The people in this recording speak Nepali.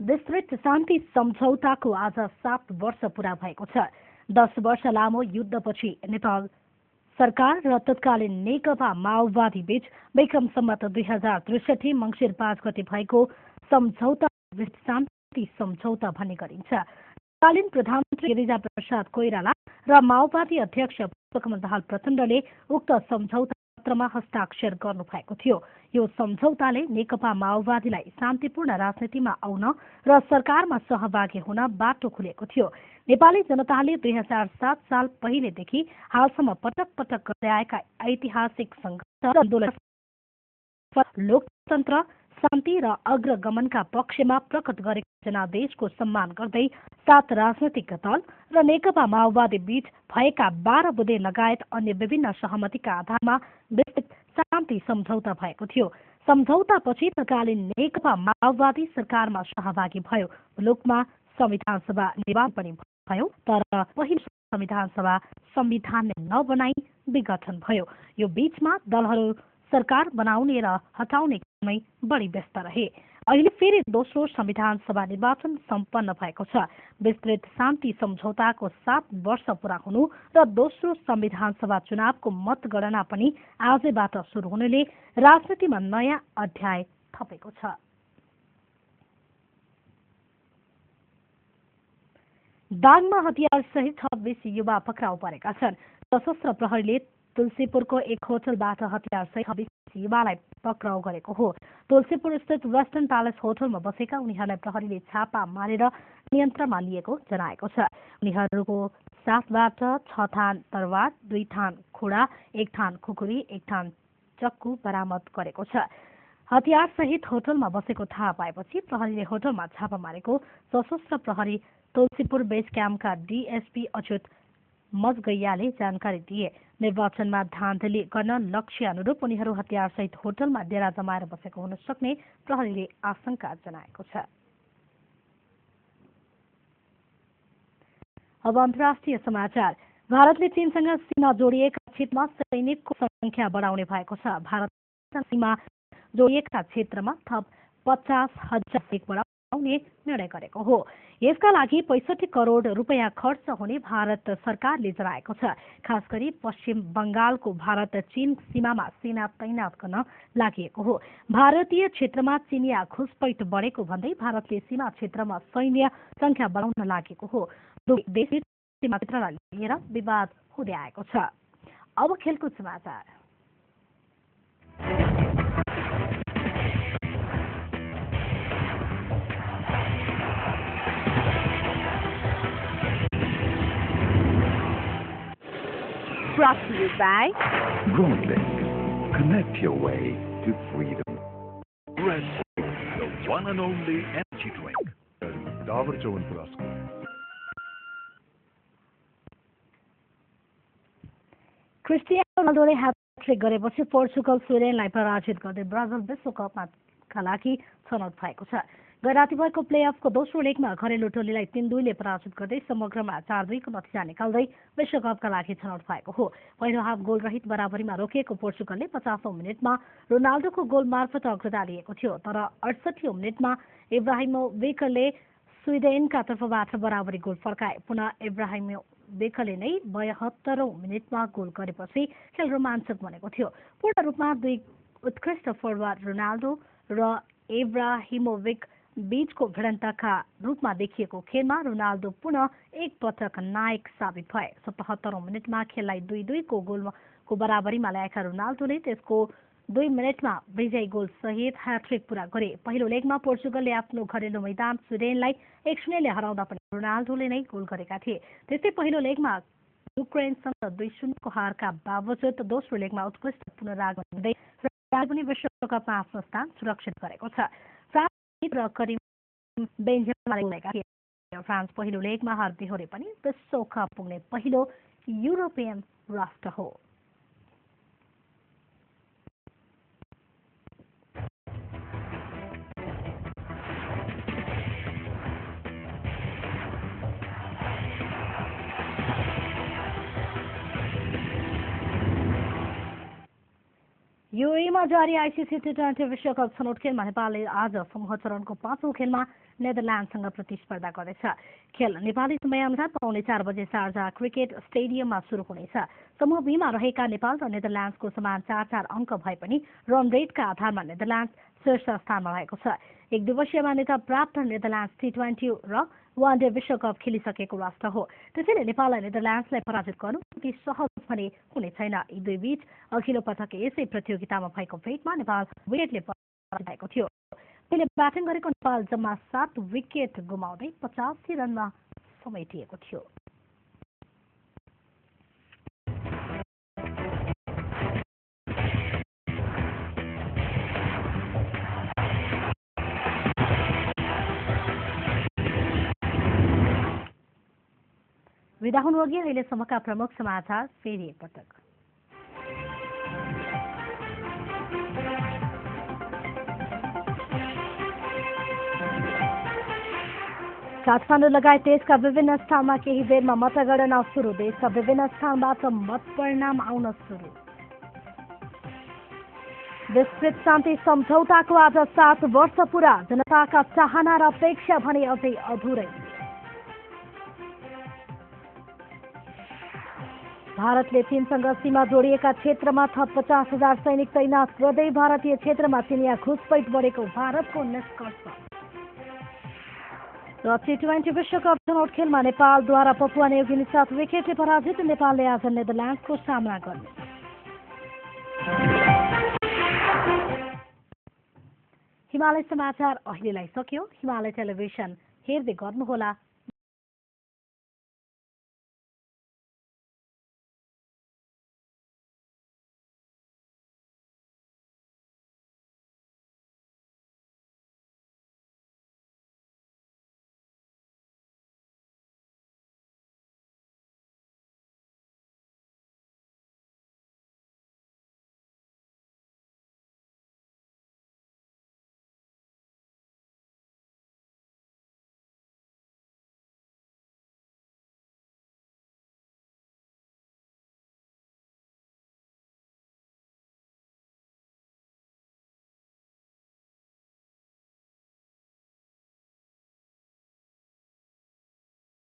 विस्तृत शान्ति सम्झौताको आज 7 वर्ष पूरा भएको छ। 10 वर्ष लामो युद्धपछि नेपाल सरकार र तत्कालीन नेकपा माओवादी बीच विक्रम सम्मत 2063 मङ्सिर 5 गते भएको सम्झौता शान्ति सम्झौता भन्ने गरिन्छ। तत्कालीन प्रधानमन्त्री गिरिजा प्रसाद कोइराला र माओवादी अध्यक्ष पुष्पकमल दाहाल प्रचण्डले उक्त सम्झौता पत्रमा हस्ताक्षर गर्नुभएको थियो। यो सम्झौताले नेकपा माओवादीलाई शान्तिपूर्ण राजनीतिमा आउन र सरकारमा सहभागी हुन बाटो खुलेको थियो। नेपाली जनताले 2007 साल पहिलेदेखि हालसम्म पटक पटक गर्दै आएका ऐतिहासिक सङ्घर्ष र आन्दोलन लोकतन्त्र शान्ति र अग्रगमनका पक्षमा प्रकट गरेको जनादेशको सम्मान गर्दै 7 राजनैतिक दल र नेकपा माओवादी बीच भएका 12 बुँदे लगायत अन्य विभिन्न सहमतिका आधारमा विस्तृत शान्ति सम्झौता भएको थियो। सम्झौतापछि तत्कालीन नेकपा माओवादी सरकारमा सहभागी भयो। मुलुकमा संविधान सभा निर्वाचन पनि भयो, तर पहिलो संविधान सभा संविधानले नबनाई विघटन भयो। यो बीचमा दलहरू सरकार बनाउने र हटाउने काममै बढी व्यस्त रहे। अहिले फेरि दोस्रो संविधान सभा निर्वाचन सम्पन्न भएको छ। विस्तृत शान्ति सम्झौताको 7 वर्ष पूरा हुनु र दोस्रो संविधान सभा चुनावको मतगणना पनि आजैबाट सुरु हुनुले राजनीतिमा नयाँ अध्याय थपेको छ। दाङमा हतियार सहित 26 युवा पक्राउ परेका छन्। सशस्त्र प्रहरीले तुलसीपुरको एक होटलबाट हतियार सहित 26 युवालाई पक्राउ गरेको हो। तुलसीपुर स्थित वेस्टर्न प्यालेस होटलमा बसेका उनीहरूलाई प्रहरीले छापा मारेर नियन्त्रणमा लिएको जनाएको छ। उनीहरूको साथबाट 6 थान तरवार, 2 थान खुडा, 1 थान खुकुरी, 1 थान चक्कु बरामद गरेको छ। हतियार सहित होटलमा बसेको थाहा पाएपछि प्रहरीले होटलमा छापा मारेको सशस्त्र प्रहरी तुलसीपुर बेस क्याम्पका डीएसपी अच्युत मजगैयाले जानकारी दिए। निर्वाचनमा धाँधली गर्न लक्ष्य अनुरूप उनीहरू हतियार सहित होटलमा डेरा जमाएर बसेको हुन सक्ने प्रहरीले आशंका जनाएको छ। अब अन्तर्राष्ट्रिय समाचार। भारतले चीनसँग सीमा जोडिएका क्षेत्रमा सैनिकको संख्या बढाउने भएको छ। भारतसँग सीमा जोडिएका क्षेत्रमा थप 50,000 सैनिक बढाउने निर्णय गरेको हो। यसका लागि 65 करोड रुपियाँ खर्च हुने भारत सरकारले जनाएको छ। खास गरी पश्चिम बंगालको भारत चीन सीमामा सेना तैनात गर्न लागि हो। भारतीय क्षेत्रमा चिनिया घुसपैठ बढेको भन्दै भारतले सीमा क्षेत्रमा सैन्य संख्या बढाउन लागेको हो। देशले सीमा क्षेत्रलाई लिएर विवाद हुँदै आएको छ। अब खेलकुद समाचार। Brought to you by Broadlink. Connect your way to freedom. Red Bull, the one and only energy drink. Dabur Chyawanprash. Cristiano रोनाल्डोले ह्याट्रिक गरेपछि पोर्चुगल स्विडेनलाई पराजित गर्दै ब्राजिल विश्वकपका लागि छनौट भएको छ। गैराती भएको प्लेअफको दोस्रो लेगमा घरेलु टोलीलाई 3-2ले पराजित गर्दै समग्रमा 4-2 को नतिजा निकाल्दै विश्वकपका लागि छनौट भएको हो। पहिलो हाफ गोल रहित बराबरीमा रोकिएको पोर्चुगलले 50औं मिनेटमा रोनाल्डोको गोल मार्फत अग्रता लिएको थियो, तर 68औं मिनेटमा इब्राहिमोभिचले स्विडेनका तर्फबाट बराबरी गोल फर्काए। पुनः इब्राहिमोभिचले नै 72औं मिनेटमा गोल गरेपछि खेल रोमाञ्चक बनेको थियो। पूर्ण रूपमा दुई उत्कृष्ट फरवार्ड रोनाल्डो र इब्राहिमोभिच बीचको भिडन्तका रूपमा देखिएको खेलमा रोनाल्डो पुनः एक पटक नायक साबित भए। 77औं मिनेटमा खेललाई 2-2 को गोलको बराबरीमा ल्याएका रोनाल्डोले त्यसको 2 मिनेटमा विजयी गोल सहित ह्याट्रिक पूरा गरे। पहिलो लेगमा पोर्चुगलले आफ्नो घरेलु मैदान स्विडेनलाई 1-0ले हराउँदा पनि रोनाल्डोले नै गोल गरेका थिए। त्यस्तै पहिलो लेगमा युक्रेनसँग 2-0 को हारका बावजुद दोस्रो लेगमा उत्कृष्ट पुनरागमन हुँदै पनि विश्वकपमा आफ्नो स्थान सुरक्षित गरेको छ। फ्रान्स र करिम बेन्जेमाका थिए। फ्रान्स पहिलो लेगमा हार बेहोरे पनि विश्वकप पुग्ने पहिलो युरोपियन राष्ट्र हो। युएईमा जारी आइसिसी टी20 विश्वकप छनौट खेलमा नेपालले आज समूह चरणको 5औं खेलमा नेदरल्यान्डसँग प्रतिस्पर्धा गर्दैछ। खेल नेपाली समयअनुसार पौने 4 बजे शारजा क्रिकेट स्टेडियममा सुरु हुनेछ। समूह बीमा रहेका नेपाल र नेदरल्यान्ड्सको समान 4-4 अङ्क भए पनि रन रेटका आधारमा नेदरल्यान्ड्स शीर्ष स्थानमा रहेको छ। एक दिवसीय मान्यता प्राप्त नेदरल्यान्ड्स टी20 र वानडे विश्वकप खेलिसकेको राष्ट्र हो। त्यसैले नेपाललाई नेदरल्यान्ड्सलाई पराजित गर्नु त्यति सहज पनि हुने छैन। यी दुई बीच अघिल्लो पटक यसै प्रतियोगितामा भएको भेटमा नेपाल विकेटले पराजित भएको थियो। पहिले ब्याटिङ गरेको नेपाल जम्मा 7 विकेट गुमाउँदै 85 रनमा समेटिएको थियो। विदा हुनुअघि अहिलेसम्मका प्रमुख समाचार फेरि एकपटक। काठमाडौँ लगायत देशका विभिन्न स्थानमा केही बेरमा मतगणना सुरु। देशका विभिन्न स्थानबाट मत परिणाम आउन सुरु। विस्तृत शान्ति सम्झौताको आज 7 वर्ष पुरा। जनताका चाहना र अपेक्षा भने अझै अधुरै। भारतले चीनसँग सीमा जोडिएका क्षेत्रमा थप 50,000 सैनिक तैनात गर्दै भारतीय क्षेत्रमा चिनिया घुसपैठ बढेको भारतको निष्कर्ष। र टी20 विश्वकप छनौट खेलमा नेपालद्वारा पपुवा न्युगिनी 7 विकेटले पराजित। नेपालले आज नेदरल्यान्ड्सको सामना गर्ने। हिमालय समाचार अहिलेलाई सक्यो। हिमालय टेलिभिजन हेर्दै गर्नुहोला।